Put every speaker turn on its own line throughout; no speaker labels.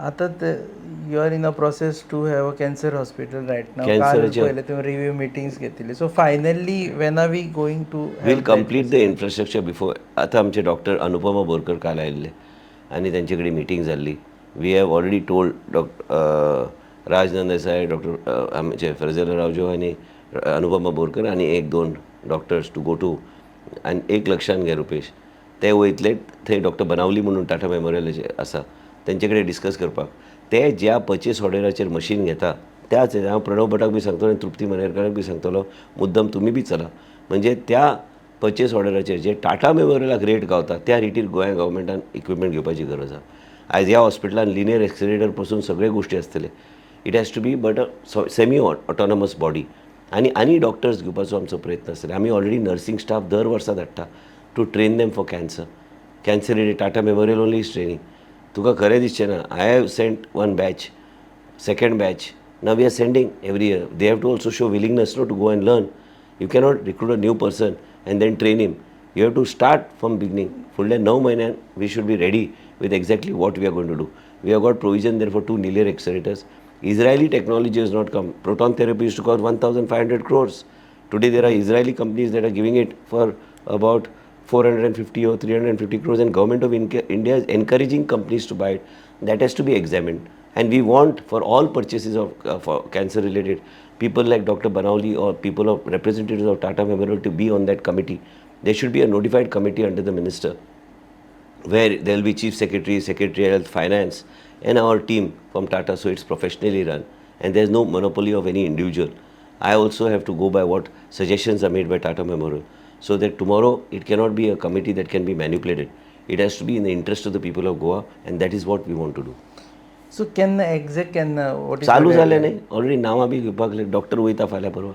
आतां ते you are in a process to have a cancer hospital right now. काल
कॅन्सराचे-
पयलें तुवें रिव्यू मिटिंग्स घेतिल्ली. So finally, when are we going to
We'll complete the infrastructure before. आतां आमचे doctor Anupama Borkar काल आयिल्ले आनी तांचे कडेन मिटींग जाल्ली. We have already told Doctor Rajnand Desai, doctor आमचे फर्जेल रावजो आनी अनुपमा बोरकर आनी एक दोन डॉक्टर्स टू गो टू. आनी एक लक्षान घे रुपेश, ते वयतले थंय डॉक्टर बनावली म्हणून टाटा मेमोरियलाचे आसा, तेंचे कडेन डिस्कस करपाक. ते ज्या पर्चेस ऑर्डराचेर मशीन घेता त्याच हांव प्रणव भटाक बी सांगतलो आनी तृप्ती मनेरकराक बी सांगतलो, मुद्दम तुमी बी चला. म्हणजे त्या पर्चेस ऑर्डराचेर जे टाटा मेमोरियलाक रेट गावता त्या रेटीर गोंया गव्हर्मेंटान इक्विपमेंट घेवपाची गरज आसा. आयज ह्या हॉस्पिटलान लिनियर एक्सिलरेटर पासून सगळे गोश्टी आसतले. It has to be but a semi autonomous body. आनी आनी डॉक्टर्स घेवपाचो आमचो प्रयत्न आसतले. आमी ऑलरेडी नर्सिंग स्टाफ दर वर्सा धाडटा to train them for cancer. Cancer rate Tata Memorial only is training. तुका खरें दिसचें ना, I have sent one batch, second batch. Now we are sending every year. They have to also show willingness, no, to go and learn. You cannot recruit a new person and then train him. You have to start from beginning. फुडल्या णव म्हयन्यान we should be ready with exactly what we are going to do. We have got provision there for two linear accelerators. Israeli technology has not come. Proton therapy used to cost 1,500 crores. Today there are Israeli companies that are giving it for about 450 or 350 crores, and Government of India is encouraging companies to buy it. That has to be examined. And we want for all purchases of for cancer related, people like Dr. Banawali or people of representatives of Tata Memorial to be on that committee. There should be a notified committee under the minister where there will be chief secretary, secretary health, finance, and our team from Tata, so it's professionally run. And there's no monopoly of any individual. I also have to go by what suggestions are made by Tata Memorial, so that tomorrow it cannot be a committee that can be manipulated. It has to be in the interest of the people of Goa, and that is what we want to do.
So केन्ना exact केन्ना, what is
चालू जालें न्ही already, नांवां बी घेवपाक doctor वयता फाल्यां परवां.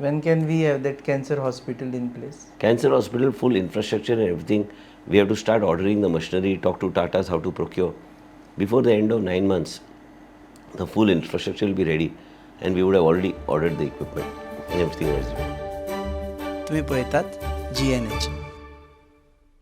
When can we have that cancer hospital in place?
Cancer hospital, full infrastructure and everything. We have to start ordering the machinery, talk to Tatas how to procure. Before the end of 9 months, the full infrastructure will be ready and we would have already ordered the equipment and everything is ready.
तुम्ही पळयतात GNH.